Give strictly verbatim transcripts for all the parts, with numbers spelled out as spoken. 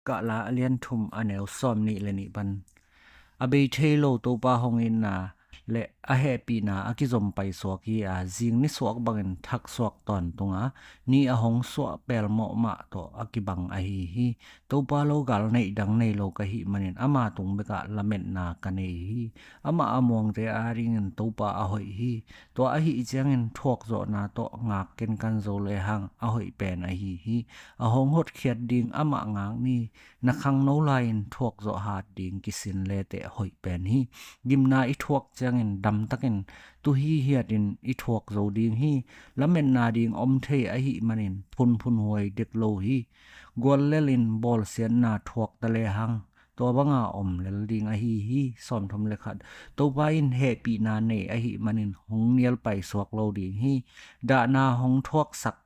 Kahla a lian thum a neu sawm nih le nih pan. A bei thei lo Topa hong itna le a hehpihna a kizom paisuak hi a, zing nisuak bangin thaksuak tawntung a, ni a hong suah pelmawh mah tawh a kibang ahi hi. Topa lo gal neih dang nei lo ka hih manin ama tung bekah lametna ka nei hi. Amah a muangte adingin Topa a hoih hi. Tua ahih ciangin thuakzawhna tawh ngak kenkan zo lehang a hoih pen ahi hi. A hong hotkhiat ding amah ngak ni. Na khangno lai-in thuakzawh hat ding kisin leteh hoih pen hi. Gimna i thuak ciangin damtakin tuhi hiatin i thuak zo ding hi. Lametna ding om thei ahih manin phunphun huai dek lo hi. Guallelin bawlsiatna thuak ta lehang tua banga om lel ding ahi hi. Sawmthum le khat. Topa in hehpihna nei ahih manin hong nialpai suak lo ding hi. Dahna hong thuaksak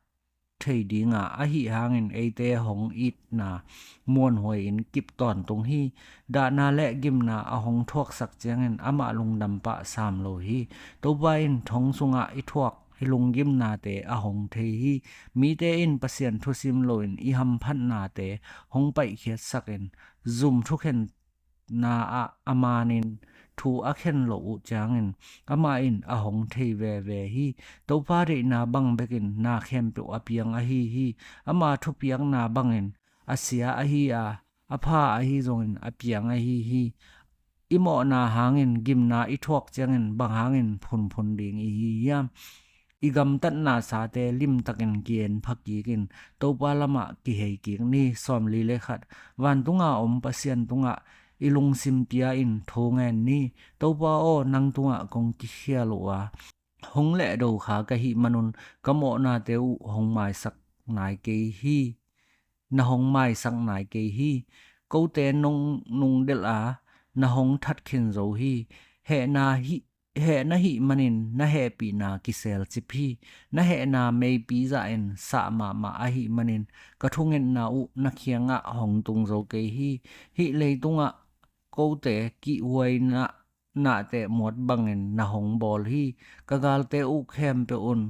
thei dinga, ahi hangin eite hong itna muanhuai in kip tawntung hi. Dahna le gimna a hong thuaksak ciangin amah lungdam pah sam lo hi. Topa in thong sungah i thuak i lunggimnate a hong thei hi. Mite in Pasian thusim loin i hamphatnate hong paihkhiatsakin zum thukhen na ah a manin thu a khen loh uh ciangin amah in a hong thei veve hi. Topa deihna bang bekin na khempeuh a piang ahi hi. Ama thupiakna bangin a sia ahi a, a pha ahi zongin a piang ahi hi. I mawhna hangin gimna i thuak ciangin bang hangin phunphun ding i hi hiam? I gamtatna sate limtakin ki-en pha kikin Topa lamah kihei kik ni. Sawmli le khat. Vantunga om Pasian tungah i lungsim pia-in thu ngen ni. Topa aw, nang tungah kong kikhial uh a, hong lehdo kha ka hih manun ka mawhnate uh hong maisak nai kei hi. Na hong maisak nai kei hi. Kote nong nungdelh a, na hong that khin zo hi. Hehna hih heh na hih manin na hehpihna kiselcip hi. Na hehna meipi zahin sah mahmah ahih manin ka thungetna uh na kiangah hong tung zo kei hi. Hih leitungah kote kihhuaina nahteh muat bangin na hong bawl hi. Ka galte uh khempeuh un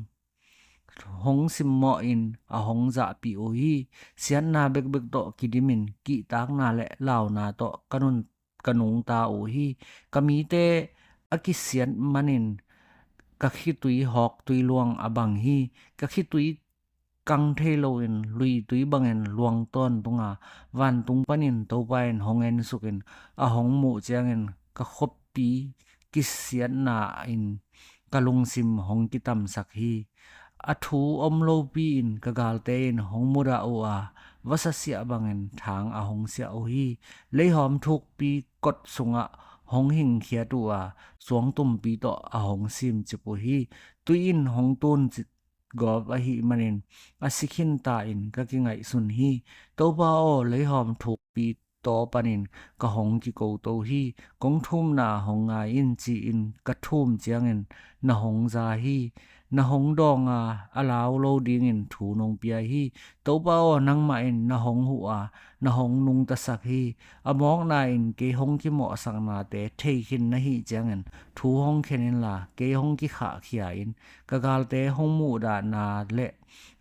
hong simmawhin a hong zahpih uh hi. Siatna bekbek tawh kidimin kihtakna le launa tawh ka nun ka nungta uh hi. Ka mite a kisiat manin ka khitui hawktui luang a bang hi. Ka khitui kang thei loin luitui bangin luang tawntunga, vantung panin Topa in hong ensukin a hong muh ciangin ka khoppi kisiatna in ka lungsim hong kitamsak hi. A thu om lopi-in ka galte in hong mudah uh a, vasasiah bangin thang a hong siah uh hi. Leihawm thukpi kot sungah hong hingkhiat uh a, suangtumpi tawh a hong simcip uh hi. Tui in hong tuncit gawp ahih manin a si khinta in ka kingaihsun hi. Topa aw, leihawm thukpi taw panin ka hong kikoto hi. Kong thumna hong ngai in ci-in ka thum ciangin na hong za hi. Na hong dawnga a lau lo dingin thu nong pia hi. Topa aw, nangmah in na hong huh a, na hong nungtasak hi. A mawkna in kei hong kimawhsaknate thei khin na hih ciangin thu hong khen inla kei hong kikhahkhia in. Ka galte hong muhdahna le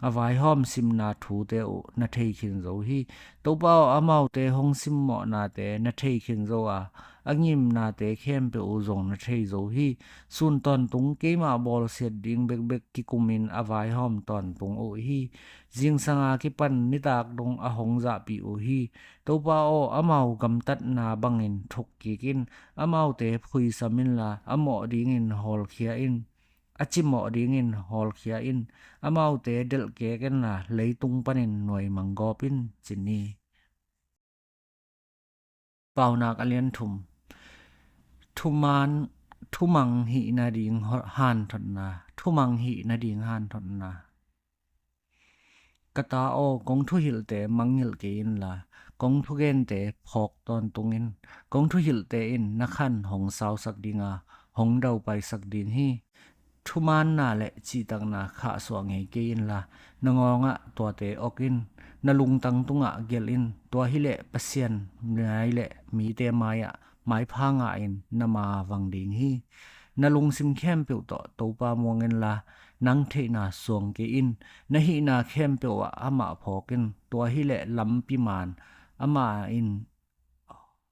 a vaihawm simna thute uh na thei khin zo hi. Topa aw, amaute hong simmawhnate na thei khin zo a, a ngimnate khempeuh uh zong na thei zo hi. Sun tawntung keimah bawlsiat ding bekbek kikumin a vaihawm tawntung uh hi. Zingsanga kipan nitak dong a hong zahpih uh hi. Topa aw, amau gamtatna bangin thuk kik in. Amaute phuisam inla a mawh dingin hawlkhia in. A cimawh dingin hawlkhia in. Amaute delhkek inla leitung panin nuaimang gawp in, ci ni. Paunak a lian thum. Thuman, thumang hih nading ho-, hanthotna. Thumang hih nading hanthotna. Ka ta aw, kong thuhilhte mangngilh kei inla, kong thugente phawk tawntung in. Kong thuhilhte in na khan hong sausak dinga, hong daupaisak ding hi. Thumaanna le cihtakna khahsuah ngei kei inla, na ngawngah tuate awk in. Na lungtang tungah gelh in. Tua hileh Pasian mai le mite mai-ah maipha ngah in na ma vang ding hi. Na lungsim khempeuh tawh Topa muang inla, nang theihna suang kei in. Na hihna khempeuh ah amah phawk in. Tua hileh lampi maan amah in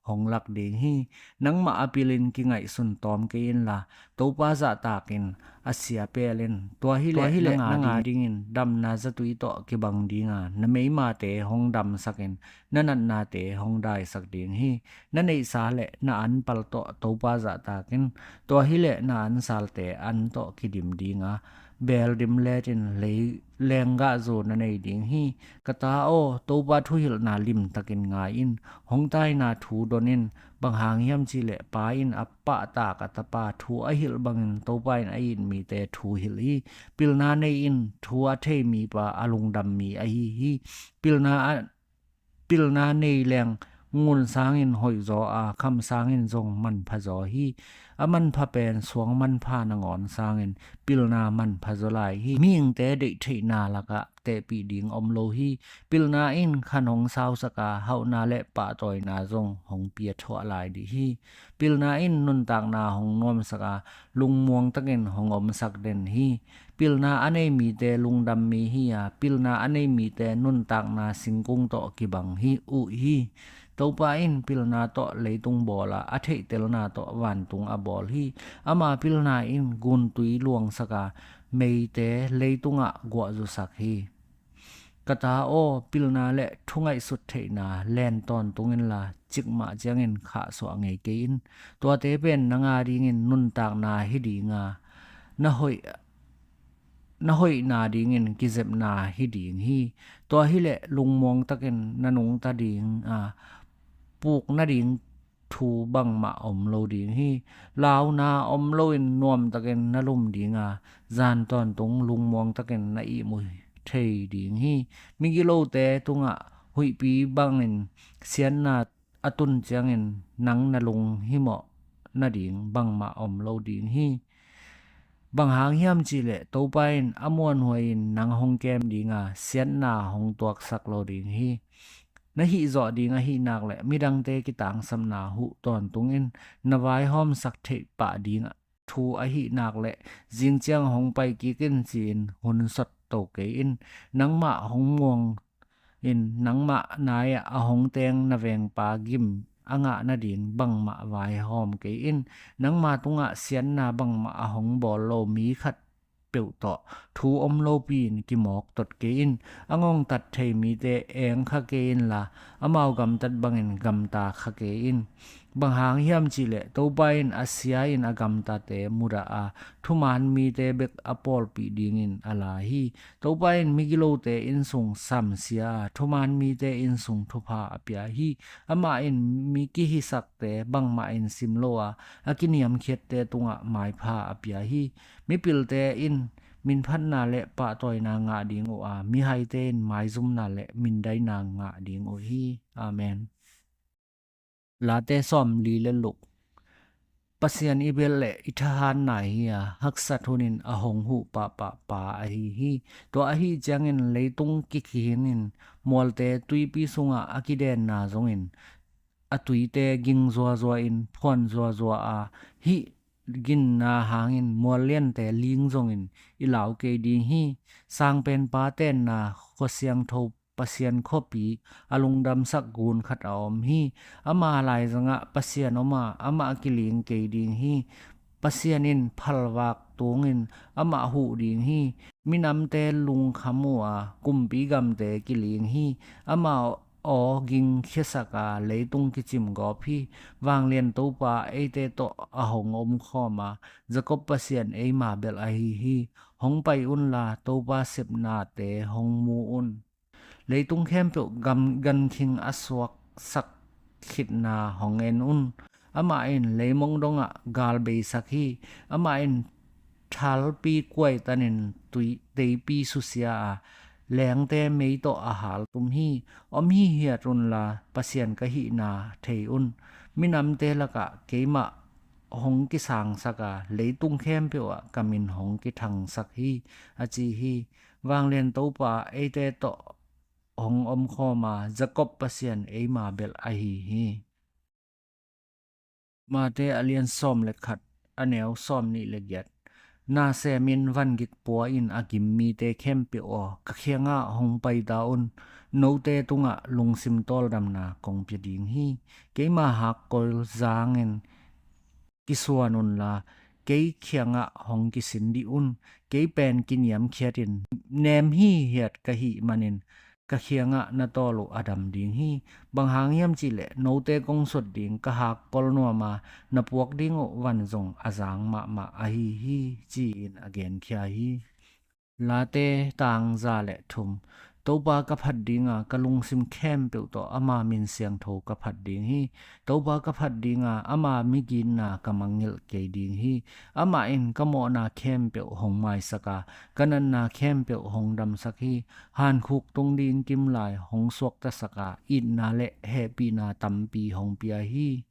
hong lak ding hi. Nangmah a pilin kingaihsun tawm kei inla, Topa zahtakin a sia pelin. Tua hileh na ngah dingin damna zatui tawh kibang dinga, na meimate hong damsakin, na natnate hong daisak ding hi. Na neihsa le na anpal tawh Topa zahtakin. Tua hileh na ansalte an tawh kidim dinga, beel dim letin lei lenggahzu na nei ding hi. Ka ta aw, Topa thuhilhna limtakin ngai in. Hong taina thu don in. Bang hang hiam cihleh pa in a pahtak a tapa thu a hilh bangin Topa in a it mite thu hilh hi. Pilna nei in. Thu a thei mipa a lungdam mi ahi hi. Pilna a pilna nei leng ngun sangin hoihzaw a, kham sangin zong manphazaw hi. A manpha pen suang manpha nangawn sangin pilna manphazaw lai hi. Mihingte deihtheihna lakah tehpih ding om lo hi. Pilna in khan hong sausak a, hauhna le pahtawina zong hong piathuah lai dih hi. Pilna in nuntakna hong nuamsak a, lungmuang takin hong omsak den hi. Pilna a nei mite lungdam mi hi a, pilna a nei mite nuntakna singkung tawh kibang hi uh hi. Topa in pilna tawh leitung bawl a, a theihtelna tawh vantung a bawl hi. Ama pilna in guntui luangsak a, meite leitungah guahzusak hi. Ka ta aw, pilna le thungaihsut theihna len tawntung inla, cikmah ciangin khahsuah ngei kei in. Tuate pen na nga dingin nuntakna hi dinga, na hoih na hoihna dingin kizepna hi ding hi. Tua hileh lungmuang takin na nungta ding a, puk nading thu bangmah om lo ding hi. Launa om loin nuamtakin na lum ding a, zan tawntung lungmuang takin na ihmu thei ding hi. Migilote tungah huihpi bangin siatna a tun ciangin nang na lunghimawh nading bangmah om lo ding hi. Bang hang hiam cihleh Topa in a muanhuai in nang hong kem dinga, siatna hong tuaksak lo ding hi. Na hihzawh ding ahih nak le midangte kitangsapna huh tawntungin na vaihawmsak theih pah ding thu ahih nak le zingciang hong pai kik in ci-in hun sot to kei in. Nangmah hong muang in nangmah nai-ah a hong teng na vengpa gim a ngah nading bangmah vaihawm kei in. Nangma tungah siatna bangmah a hong bawl lo mi khat peuh tawh thu om lopi in kimawk tot kei in. A ngongtat thei mite eng kha kei inla, amau gamtat bangin gamta kha kei in. Bang hang hiam cihleh Topa in a sia in a gamtate mudah a, thuman mite bek a pawlpih dingin a la hi. Topa in migilote innsung samsia a, thuman mite innsung thupha a pia hi. Amah in mi kihisakte bangmah in sim lo a, a kiniamkhiatte tungah maipha a pia hi. Mipilte in minphatna le pahtawina ngah ding uh a, mihaite in maizumna le mindaina ngah ding uh hi. Amen. Late sawmli le luk. Pasian i belh le i thahatna hi a, haksat hunin a hong huh pahpah pa ahi hi. Tua ahi ciangin leitung kikhin in mualte tuipi sungah a kidenna zongin a tuite ging zuazua in phuan zuazua a, hih ginna hangin mualliante ling zongin i lau kei ding hi. Sangpenpa tenna khuasiangtho Pasian khuapi a lungdamsak gun khat a om hi. Ama laizangah Pasian om a, amah kiling kei ding hi. Pasian in phalvak tungin amah huh ding hi. Minamte lungkham uh a, kumpi gamte kiling hi. Amah aw gingkhiasak a, leitung kicimgawp hi. Vanglian Topa eite tawh a hong omkhawm a, Jacob Pasian eima belh ahi hi. Hong pai unla, Topa sepnate hong mu un. Leitung khempeuh gam gankhing a suaksak khitna hong en un. Amah in leimong dongah gal beisak hi. Amah in thalpi kuaitanin tui teipi susia a, lengte mei tawh a haltum hi. Om hihiat unla, Pasian ka hihna thei un. Minamte lakah keimah hong kisangsak a, leitung khempeuh ah ka min hong kithangsak hi, a ci hi. Vanglian Topa eite tawh hong omkhawm a, Jacob Pasian eima belh ahi hi. Mate a lian sawm le khat, a neu sawm nih le giat. Na semin vangik pua-in a gim mite khempeuh aw, ka kiangah hong pai ta un. Note tungah lungsim tawldamna kong pia ding hi. Keima hakkol zangin kisuan unla, kei kiangah hong kisin dih un. Kei pen kiniamkhiatin nem hihiat ka hih manin ka kiangah na tawl uh a dam ding hi. Bang hang hiam cihleh note kong sut ding ka hakkol nuam a, na puak ding uh van zong a zang mahmah ahi hi, ci-in a genkhia hi. Late tang za le thum. Topa ka phat dinga, ka lungsim khempeuh tawh ama min siangtho ka phat ding hi. Topa ka phat dinga, ama miginna ka mangngilh kei ding hi. Amah in ka mawhna khempeuh hong maisak a, ka natna khempeuh hong damsak hi. Hankhuk tung ding kimlai hong suaktasak a, itna le hehpihna tampi hong pia hi.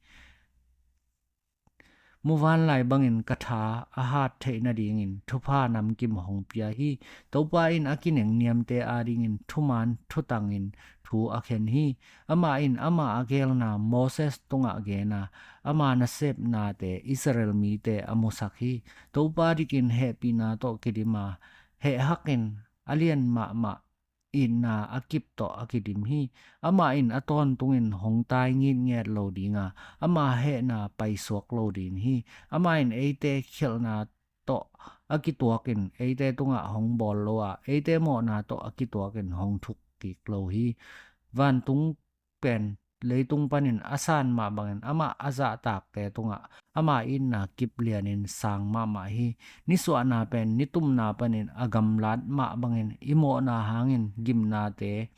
Muvanlai bangin ka tha a hat theih nadingin thupha namkim hong pia hi. Topa in a kineng niamte adingin thuman thutangin thu a khen hi. Amah in ama a geelna Moses tungah gen a, ama nasepnate Israel mite a musak hi. Topa dikin hehpihna tawh kidim a, heh hakin a lian mahmah itna a kip tawh a kidim hi. Amah in a tawntungin hong tai ngitnget lo dinga, ama hehna paisuak lo ding hi. Amah in eite khialhna tawh a kituakin eite tungah hong bawl lo a, eite mawhna tawh a kituakin hong thuk kik lo hi. Vantung pen leitung panin a san mah bangin amah a zahtakte tungah ama itna kip lianin sang mahmah hi. Nisuahna pen nitumna panin a gamlat mah bangin i mawhna hangin gimnate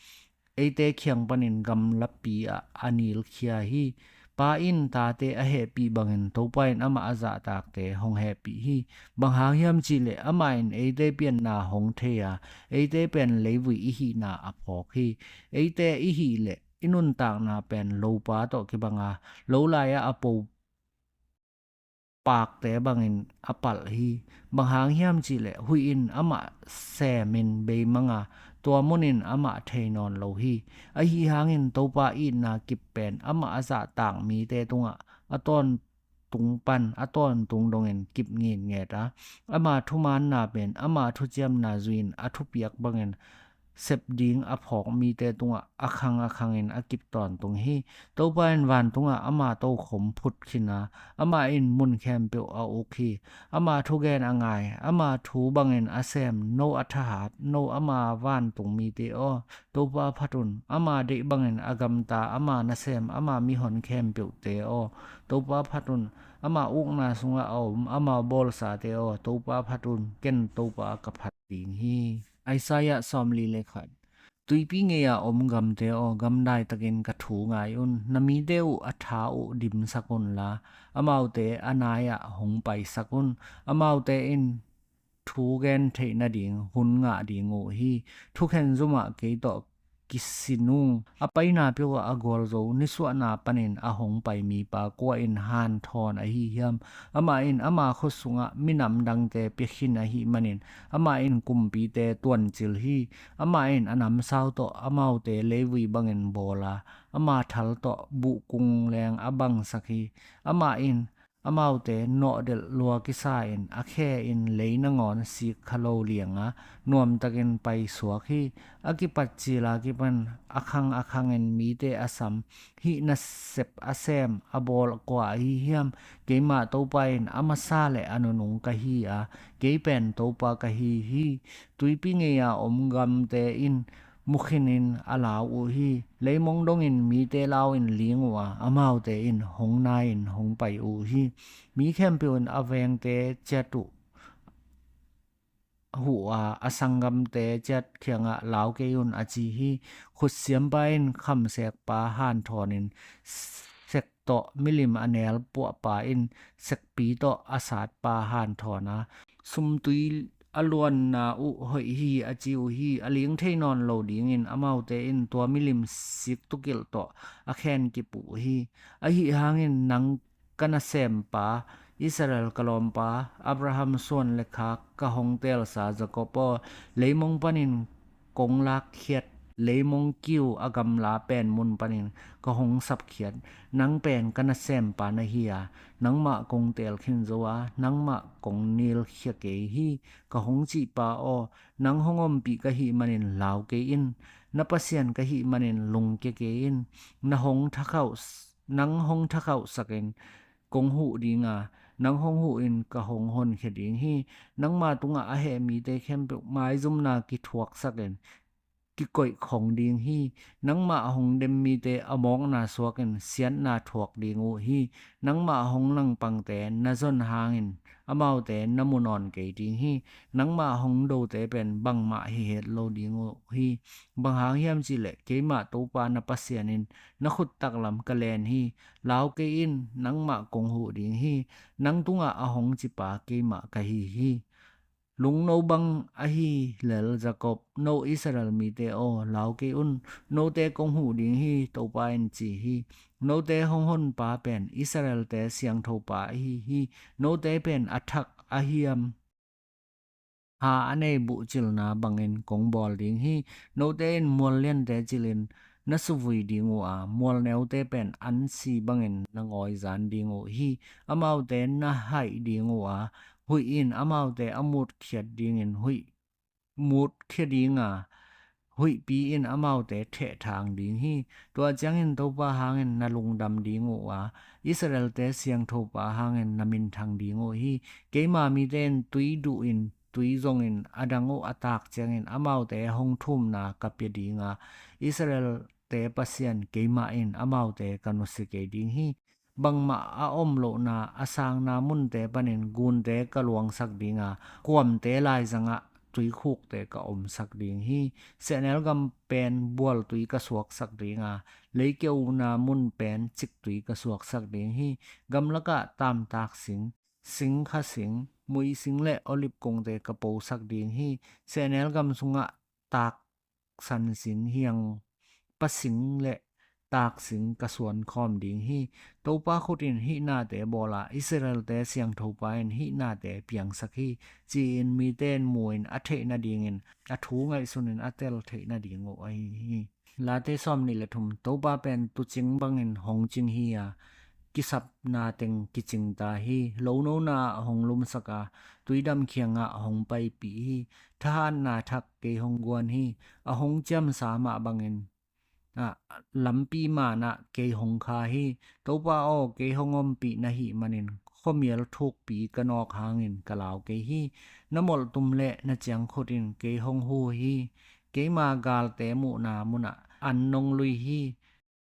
eite kiang panin gamlapi ah a nilkhia hi. Pa in tate a hehpih bangin Topa in amah a zahtakte hong hehpih hi. Bang hang hiam cihleh amah in eite pianna hong thei a, eite pen leivui i hihna a phawk hi. Eite i hih leh i nuntakna pen lopa tawh kibang a, lo lai-ah a po pakte bangin a palh hi. Bang hang hiam cihleh huih in amah semin beimang a, tua munin amah thei nawn lo hi. Ahi hangin Topa itna kip pen amah a zahtak mite tungah a tawn tung pan a tawntung dongin kip ngitnget a, ama thumaanna pen ama thuciamna zui-in a thupiak bangin sep ding a phawk mite tungah a khang a khangin a kip tawntung hi. Topa in vantungah ama tokhom phut khin a, amah in mun khempeuh a uk hi. Ama thugen a ngai, ama thu bangin a sem no a thahat, no ama vantung mite aw, Topa phat un. Ama deih bangin a gamta ama nasem, ama mihon khempeuhte aw, Topa phat un. Ama ukna sungah a om ama bawlsate aw, Topa phat un. Ken Topa ka phat ding hi. Isaiah sawmli le khat. Tuipi ngei-a om gamte aw, gamdai takin ka thu ngai un. Na mite uh a tha uh dimsak unla, amaute a nai-ah hong paisak un. Amaute in thu gen theih nading hun ngah ding uh hi. Thukhen zumah kei tawh kisin ung. A paina peuhah a gualzo, nisuahna panin a hong pai mipa kua in hanthawn ahi hiam? Amah in ama khut sungah minam dangte pia khin ahih manin amah in kumpite tuancil hi. Amah in a namsau tawh amaute leivui bangin bawl a, ama thal tawh buhkung leng a bangsak hi. Amah in amaute nawhdelh lua kisa-in a khe in lei nangawn sik kha lo lianga nuamtakin paisuak hi. A kipat cila kipan a khang a khangin mite a sam, hih nasep a sem a bawl kua ahi hiam? Keimah Topa in a masa le a nunung ka hi a, kei pen Topa ka hi hi. Tuipi ngei-a om gamte in mukhinin a lau uh hi. Leimong dongin mite lau-in ling uh a, amaute in hong nai-in hong pai uh hi. Mi khempeuh in a vengte ciat uh huh a, a sanggamte ciat kiangah lau kei un, a ci hi. Khutsiampa in khamsekpa hanthawnin sek tawh milim a neel puahpa in sekpi tawh a satpa hanthawn a, sumtui a luanna uh hoih hi, a ci uh hi. A ling thei nawn lo dingin amaute in tua milim sik tukilh tawh a khen kip uh hi. Ahi hangin nang ka nasempa, Israel ka lawmpa, Abraham suan le khak ka hong teelsa Jakob aw, leimong panin kong lakkhiat leimong kiu a gamla pen mun panin ka hong sapkhiat. Nang pen ka nasempa na hi a, nangmah kong teel khin zo a, nangmah kong nilkhia kei hi. Ka hong cihpa aw, nang hong ompih ka hih manin lau kei in. Na Pasian ka hih manin lungkia kei in. Na hong thakhauh, nang hong thakhauhsakin kong huh ding a, nang hong huh in ka hong honkhia ding hi. Nangma tungah a heh mite khempeuh maizumna kithuaksakin kikoih khong ding hi. Nangmah a hong dem mite a mawkna suakin siatna thuak ding uh hi. Nangmah a hong langpangte na zon hangin amaute na mu nawn kei ding hi. Nangmah a hong dote pen bangmah hi het lo ding uh hi. Bang hang hiam cihleh keimah Topa na Pasian in na khut taklam ka len hi. Lau kei in, nangmah kong huh ding hi. Nang tungah a hong cipa keimah ka hi hi. Lungno bang ahi lel Jakob, no Israel mite aw, lau kei un. Note kong huh ding hi, Topa in ci hi. Note hong honpa pen Israel-te siangthopa ahi hi. Note pen a thak a hiam ha a nei buhcilna bangin kong bawl ding hi. Note in mual liante cilin na suvui ding uh a, mual neute pen ansi bangin na ngawizan ding uh hi. Amaute na haih ding uh a, huih in amaute a mutkhiat dingin huih mutkhia ding a, huihpi in amaute thehthang ding hi. Tua ciangin Topa hangin na lungdam ding uh a, Israel-te siangthopa hangin na minthang ding uh hi. Keima mite in tui duh in, tui zongin a dang uh a tak ciangin amaute hong thumna ka pia ding a, Israel-te Pasian keimah in amaute ka nusia kei ding hi. Bangmah a om lohna a sangna munte panin gunte ka luangsak ding a, kuamte laizangah tuikhukte ka omsak ding hi. Sehnel gam pen bualtui ka suaksak ding a, leikeuna mun pen ciktui ka suaksak ding hi. Gamlakah tamtak sing, singkha sing, muising le olive kungte ka posak ding hi. Sehnel gam sungah tak sansin hiang pasing le taksing ka suankhawm ding hi. Topa khut in hih nate bawl a, Israel-te siangthopa in hih nate piangsak hi, ci-in mite in mu-in a theih nadingin, a thu ngaihsunin a tel theih nading uh ahi hi. Late sawmnih le thum. Topa pen tuucing bangin hong cing hi a, kisapna teng kicing ta hi. Lonona ah hong lumsak a, tuidam khiangah hong paipih hi. Thahatna thak kei hong guan hi. A hong ciamsa mah bangin, ah, lampi manah kei hong kha hi. Topa aw, kei hong ompih na hih manin khuamial thukpi ka nawk hangin ka lau kei hi. Na molhtum le na ciangkhut in kei hong hu hi. Keima galte muhna munah an nong lui hi.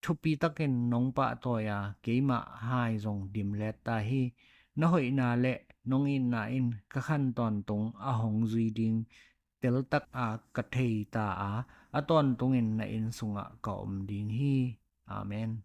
Thupi takin nong pahtawi a, keimah hai zong dimlet ta hi. Na hoihna le nong itna in ka khan tawntung a hong zui ding teltak a ka thei ta a, a tawntungin na inn sungah ka om ding hi. Amen.